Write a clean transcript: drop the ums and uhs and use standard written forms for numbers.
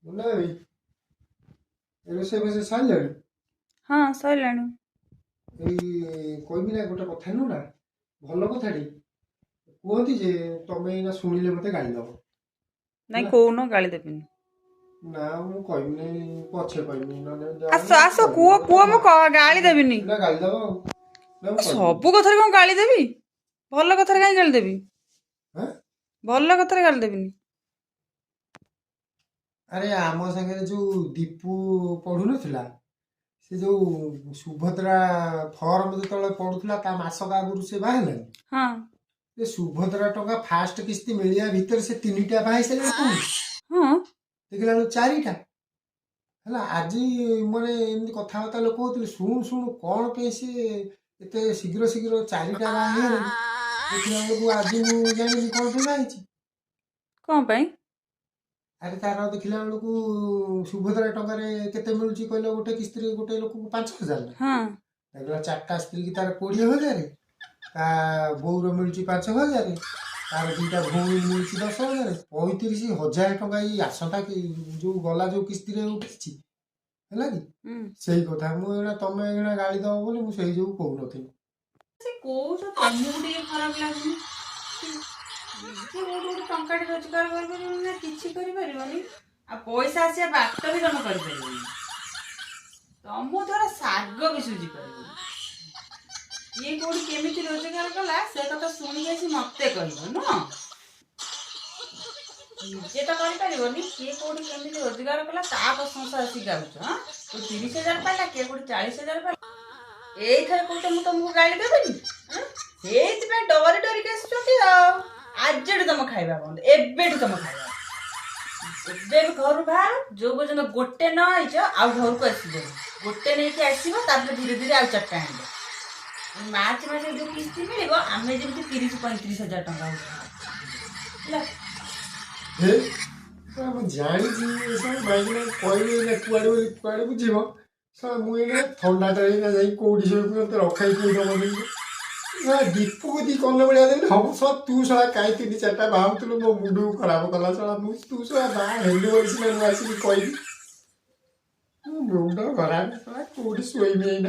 ମୁନା ଭାଇ, ରୋଷେଇ ଫୋଷେଇ ସରିଲାଣି? ହଁ, ସରିଲାଣି। ଏଇ କହିବି ନା ଗୋଟେ କଥା, ନୁହଁ ନା ଭଲ କଥାଟି କୁହନ୍ତି ଯେ ତମେ ଏଇନା ଶୁଣିଲେ ମତେ ଗାଳି ଦବ। ନାଇଁ। ହେଲା। କହୁନ, ଗାଳି ଦେବିନି। ନା, ମୁଁ କହିବିନି, ପଛେ କହିବି ନହେଲେ। ଆସ ଆସ, କୁହ କୁହ, ମୁଁ ଗାଳି ଦେବିନି। ନା, ଗାଳି ଦବ ଆଉ ନା, ମୁଁ କହିବିନି। ସବୁ କଥାରେ କଣ ଗାଳି ଦେବି? ଭଲ କଥାରେ କାହିଁ ଗାଳି ଦେବି? ହାଁ? ଭଲ କଥାରେ ଗାଳି ଦେବିନି। ଆରେ, ଆମ ସାଙ୍ଗରେ ଯୋଉ ଦୀପୁ ପଢୁନଥିଲା, ସେ ଯୋଉ ସୁଭଦ୍ରା ଫର୍ମ ଯେତେବେଳେ ପଡୁଥିଲା, ତା ମାସକ ଆଗରୁ ସେ ବାହା ହେଲାନି। ସେ ସୁଭଦ୍ରା ଟଙ୍କା ଫାଷ୍ଟ କିସ୍ତି ମିଳିବା ଭିତରେ ସେ ତିନିଟା ବାହା ହେଇସାରିଲାଣି ପୁଣି। ଦେଖିଲା ବେଳକୁ ଚାରିଟା ହେଲା। ଆଜି ମାନେ ଏମିତି କଥାବାର୍ତ୍ତା ଲୋକ ହଉଥିଲେ, ଶୁଣୁ ଶୁଣୁ କଣ ପାଇଁ ସିଏ ଏତେ ଶୀଘ୍ର ଶୀଘ୍ର ଚାରିଟା ବାହା ହେଇଗଲାଣି। ଦେଖିଲା ବେଳକୁ ଆଜି ମୁଁ ଜାଣିଲି କଣ ପାଇଁ ବାହା ହେଇଛି। କଣ ପାଇଁ? ଆରେ, ତାର ଦେଖିଲା ବେଳକୁ ସୁଭଦ୍ରା ଟଙ୍କାରେ କେତେ ମିଳୁଛି କହିଲ? ଗୋଟେ କିସ୍ତିରେ ଗୋଟେ ଲୋକକୁ 5,000 ନା? ଦେଖିଲା ଚାରିଟା ସ୍ତ୍ରୀ କି ତାର 20,000, ତା ବୋଉର ମିଳୁଛି 5,000, ତାର ଦିଟା ଭଉଣୀ ମିଳୁଛି 10,000, 35,000 ଟଙ୍କା ଏଇ ଆସନ୍ତା କି ଯୋଉ ଗଲା ଯୋଉ କିସ୍ତିରେ ଉଠିଛି, ହେଲା କି? ସେଇ କଥା ମୁଁ ଏଇନା ତମେ ଏଇନା ଗାଳି ଦବ ବୋଲି ମୁଁ ସେଇ ଯୋଗୁ କହୁନଥିଲି। ସେ କହୁଛ, ତମକୁ ଟିକେ ଖରାପ ଲାଗୁନି? ନିଜେ କୋଉଠୁ ଗୋଟେ ଟଙ୍କାଟେ ରୋଜଗାର କରିପାରିବନି ନା କିଛି କରିପାରିବନି, ଆଉ ପଇସା ଆସିବା ବାଟ ବି ତମେ କରିପାରିବନି। ତମ ଦ୍ୱାରା ଶାଗ ବି ସୁଝି ପାରିବନି। କିଏ କୋଉଠି କେମିତି ରୋଜଗାର କଲା, ସେ କଥା ଶୁଣିକି ଆସି ମତେ କହିବ, ନୁହଁ? ନିଜେ ତ କରିପାରିବନି, କିଏ କୋଉଠି କେମିତି ରୋଜଗାର କଲା ତା ପ୍ରଶଂସା ଆସିକି ଗାଉଛ। ହଁ, ତୁ 30,000 ପାଇଲା, କିଏ କୋଉଠି 40,000 ପାଇଲା। ଏଇଥର କହୁଛ ମୁଁ ତମକୁ ଗାଳି ଦେବିନି? ଆଁ? ସେଇଥିପାଇଁ ଡରି ଡରିକି ଆସୁଛନ୍ତି। ଆଉ ଆଜିଠୁ ତମ ଖାଇବା ବନ୍ଦ, ଏବେଠୁ ତମ ଖାଇବା ବନ୍ଦ। ଏବେ ବି ଘରୁ ବାହାର। ଯୋଉ ପର୍ଯ୍ୟନ୍ତ ଗୋଟେ ନ ଆଇଛ, ଆଉ ଘରକୁ ଆସିବନି। ଗୋଟେ ନେଇକି ଆସିବ, ତାପରେ ଧୀରେ ଧୀରେ ଆଉ ଚାରିଟା ଆଣିବ। ମାର୍ଚ୍ଚ ମାସରେ ଯୋଉ କିସ୍ତି ମିଳିବ, ଆମେ ଯେମିତି 30-35 ହଜାର ଟଙ୍କା ଉଠେଇବା, ହେଲା? ହେ ଶଳା, ମୁଁ ଜାଣିଛି ଏ ସବୁ ମାଇକିନା କହିଲେ ଏଇନା କୁଆଡେ ବୋଲି କୁଆଡେ ବୁଝିବ। ଶଳା, ମୁଁ ଏଇନା ଥଣ୍ଡାଟା ଏଇନା ଯାଇ କୋଉଠି ଶୋଇବି? ମତେ ରଖାଇ କୋଉଠି ଦବନି। ଶଳା, ଦୀପୁକୁ ଦି କନ ଭଳିଆ ଦେଲେ ହବ। ଶଳା, ତୁ ଶଳା କାଇଁ ତିନି ଚାରିଟା ବାହାରୁଥିଲୁ? ମୋ ମୁଣ୍ଡକୁ ଖରାପ କଲା ଶଳା। ମୁଁ ତୁ ଶଳା ବାହା ହେଲୁ ବୋଲି ସିନା ମୁଁ ଆସିକି କହିବି। ମୋ ମୁଣ୍ଡ ଖରାପ ଶଳା, କୋଉଠି ଶୋଇବି ଏଇନା?